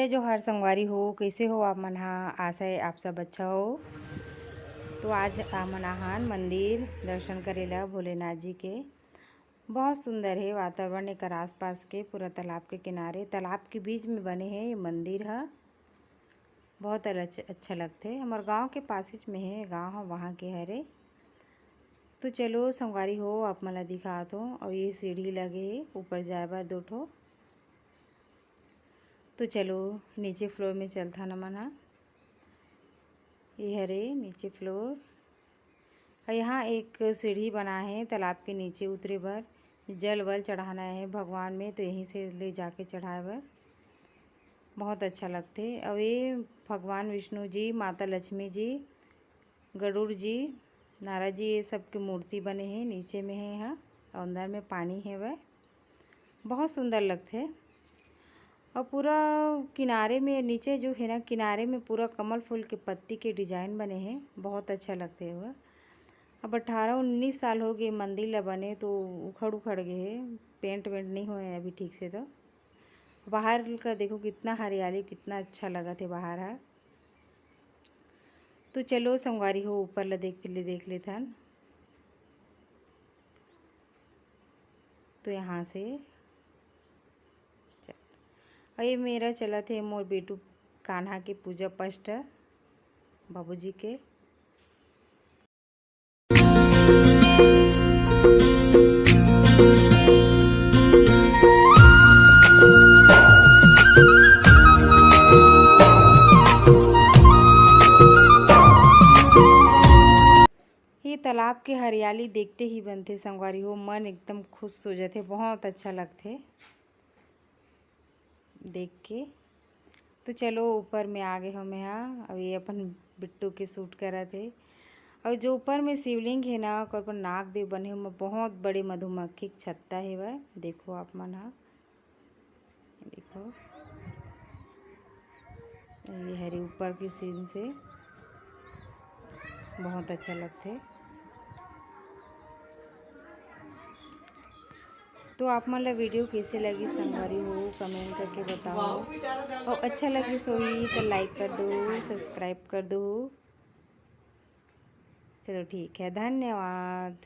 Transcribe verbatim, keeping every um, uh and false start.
जय जोहार संगवारी हो, कइसे हो आप मन हा? आशा हे आप सब अच्छा हो। तो आज हमन आहान मंदिर दर्शन करे ला भोलेनाथ जी के। बहुत सुंदर हे वातावरण एकर आसपास के, पूरा तालाब के किनारे, तालाब के बीच में बने हे ये मंदिर ह। बहुत अल-, अच्छा लगथे। हमर गांव के पासिच में हे, गांव ह वहाँ के हरे। तो चलो संगवारी हो, आप मन ला दिखात हो। और ये सीढ़ी लगे हे ऊपर जाए बर दो ठो। तो चलो नीचे फ्लोर में चलथन हमन ह। ये हरे नीचे फ्लोर। और यहाँ एक सीढ़ी बना है तालाब के नीचे उतरे बर, जल वल चढ़ाना है भगवान में, तो यहीं से ले जाके चढ़ाए बर। बहुत अच्छा लगथे। और ये भगवान विष्णु जी, माता लक्ष्मी जी, गरुड़ जी, नारद जी, ये सब के मूर्ति बने हे। नीचे में हे हा, और अंदर में पानी हेवय। बहुत सुंदर लगथे। और पूरा किनारे में, नीचे जो हे ना, किनारे में पूरा कमल फूल के पत्ती के डिजाइन बने हे, बहुत अच्छा लगथे वो। अब अठारह उन्नीस साल हो गए मंदिर ला बने, तो उखड़ उखड़ गए हे, पेंट वेंट नहीं होए अभी ठीक से। तो बाहर का देखो कितना हरियाली, कितना अच्छा लगत हे बाहर ह। तो चलो संगवारी हो, ऊपर ला देख ले, देख लेथन। तो यहाँ से चल। और ये मेरा चलत हे मोर बेटू कान्हा के पूजा पाठ, बाबूजी के। ये तालाब के हरियाली देखते ही बनथे संगवारी हो, मन एकदम खुश हो जाथे, बहुत अच्छा लगथे देख के। तो चलो, ऊपर में आ गए हो मैं हा। अब ये अपन बिट्टू के शूट करत हे। और जो ऊपर में शिवलिंग हे ना, ओकर पर नाग देव बने हे, ओमा बहुत बड़े मधुमक्खी के छत्ता हेवय। देखो आप मन हा, देखो, ये हरे ऊपर के सीन से बहुत अच्छा लगथे। तो आप मन ला वीडियो कैसे लगी संगवारी हो, कमेंट करके बताओ। और अच्छा लगी सोई तो लाइक कर दो, सब्सक्राइब कर दो। चलो ठीक है, धन्यवाद।